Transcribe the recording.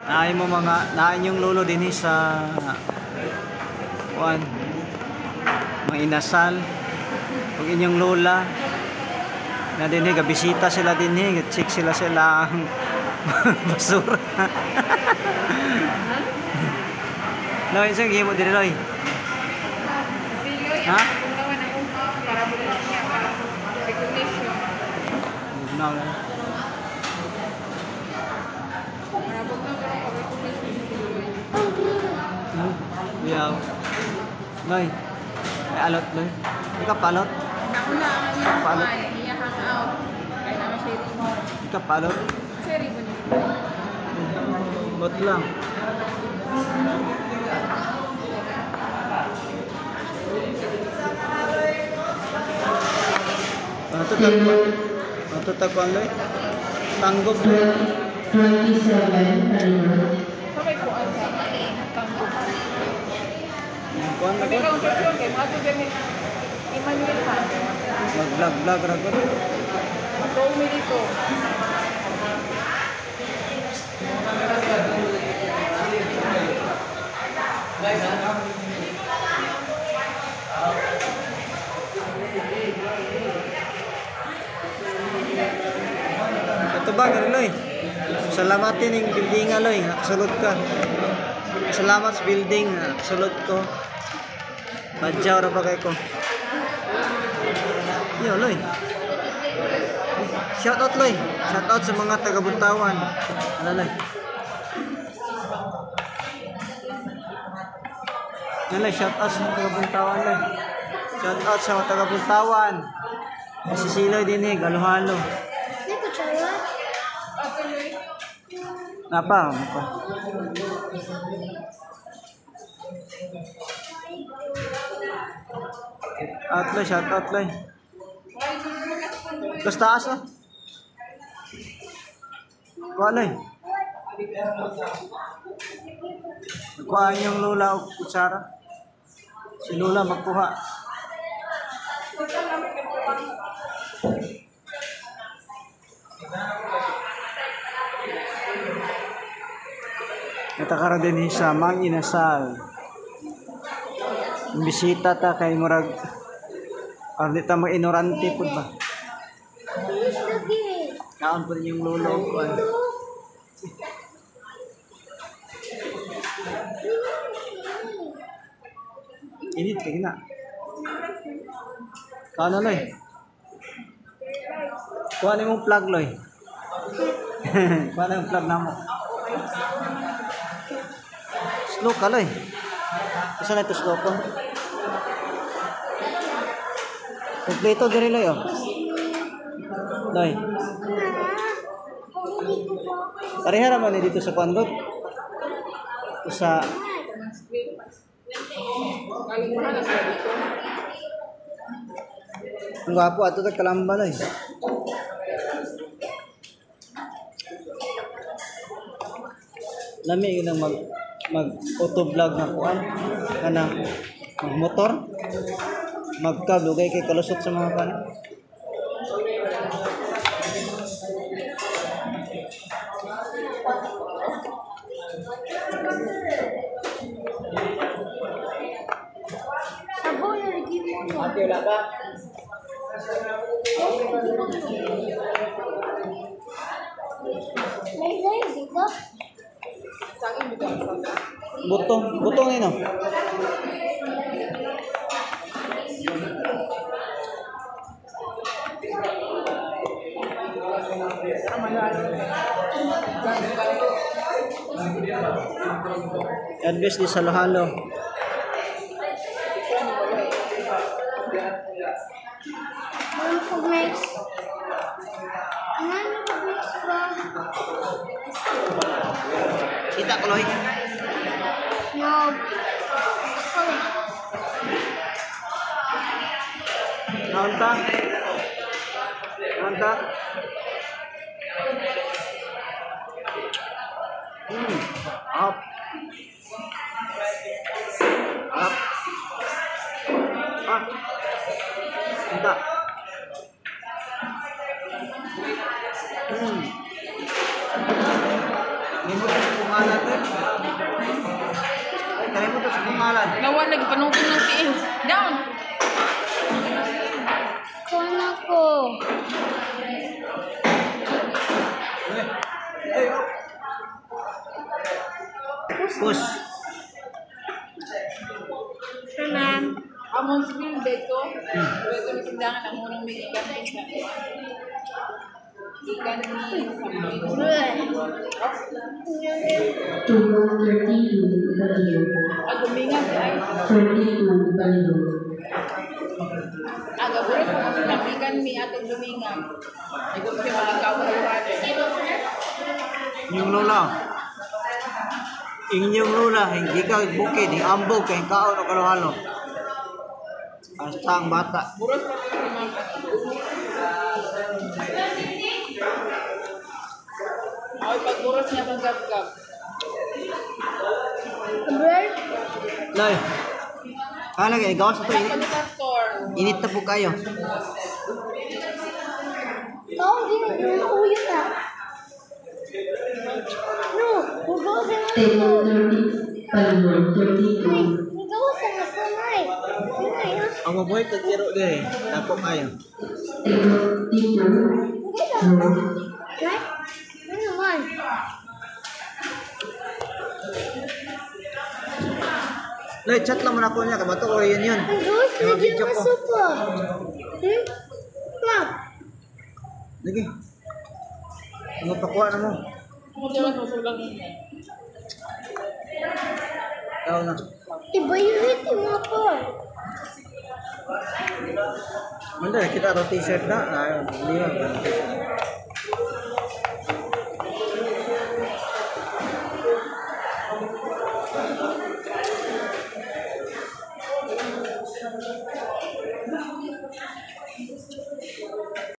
Naay mo mga naay yung lolo dinhi sa kuan mga inasal ug inyong lola na dinhi gabisita sila dinhi, check sila sila ang basura. Loy, sa gihimo diri, Loy? Ha? Para niya para recognition. Bugnaw lang. Para bugnaw para recognition. No? Uyaw. Loy. May alot, Loy. Ikaw palot? Nauna ang iyang Paano? kuan, iya hang out. Kay naman siya ribbon. Ikaw palot? Siya ribbon niya. Bot lang. Ano to tagkuan? Ano to tagkuan, Loy? Tanggop, Loy. 27, Palima. Sa may kuan sa tanggo. Kuan na Kami ko. ka unsa kay mga to ni Emmanuel ha. Mag-vlog vlog ra ko. Matuo mi dito. Ito ba, Loy? Salamatin ning building nga, Loy. Nakasulod ka. Salamat sa building. Nakasulod ko. Badyaw ra pa kay ko. Yo, Loy. Shout out, Loy. Shout out sa mga taga Buntawan. Ano, Loy? Ano, Loy? Shout out sa mga taga Buntawan, Loy. Shout out sa mga taga Buntawan. Si Siloy din eh, galo-halo. May kutsara? Napa, napa. Out, Loy, shout out, Loy. Tapos taas, oh. Kuha, Loy. Kuha yung lola o kutsara. Si lola magkuha. Natakara din sa Mang Inasal. Bisita ta kay murag ardi ta mga inorante pud ba. Please, lagi. Kaon pud yung lolo kuan. Init kay na. Kaon na, Loy. Kuha ni mong plug, Loy. Kuha na yung plug namo. Slow ka, Loy. Asa na ito slow ko? Kompleto diri, Loy, oh. Loy. Pareha ra man ni dito sa kuan. Sa Galing mahal na sila dito. Ang gwapo ato ta Kalamba, Loy. Lami yun ang mag mag auto vlog nga kuan kanang magmotor magkablugay kay kalusot sa mga kuan. Sabon na lagi mo, no? Ate, wala ba? May layo dito? Saging bitaw sa. Butong, butong nino. Advice di sa halo. Ano pag-mix? Ano pag-mix ba? Kita ko, Loy. No. Sorry. Naon ta? Naon ta? Up. Up. Ah. Kita. Nindot. Ngalan eh. Ay, kalimutan sa akong ngalan. Nawa lagi panungtong ng tiil. Down. Kuha ko. Ay, oh. Push. Sir, ma'am. Amon school dito. Dito may sindangan ang unang may ikan ni sa. Ikan ni sa. Table 32, Palihog. Ah, gumingan si ay. 32, Palihog. Aga buros mo kasi ikan mi atong gumingan. Igo siya makakawa. Inyong lola. Inyong lola, hindi ka bukid, hindi ambog, kay kaon o kaluhalo. Hasta ang bata. Buros pa si ma'am. Ay, pag buros niya pag gab-gab. Bread. Loy. Kala kay gawas na to Ay, init, pag sa store. init na po kayo. Ikaw, hindi na uyo na. No, hugaw sa nga. Table 30, Palihog. 32. Hugaw sa nga sunay. Sunay, ha? Ang mabuhay kag tiro dire, dako kayo. Table 32, Hugaw sa Row. Right? Ano naman? Loy, chat lang man ako niya kay bato ko reunion. Ang gawas Yung na video dyan ko. masupa. Ma, Lagi. Ano pakuha na mo? Ako dyan, masulang niya. Tao na. Iba yung hit mo po. Manda kita ro t-shirt na. Ay, hindi man.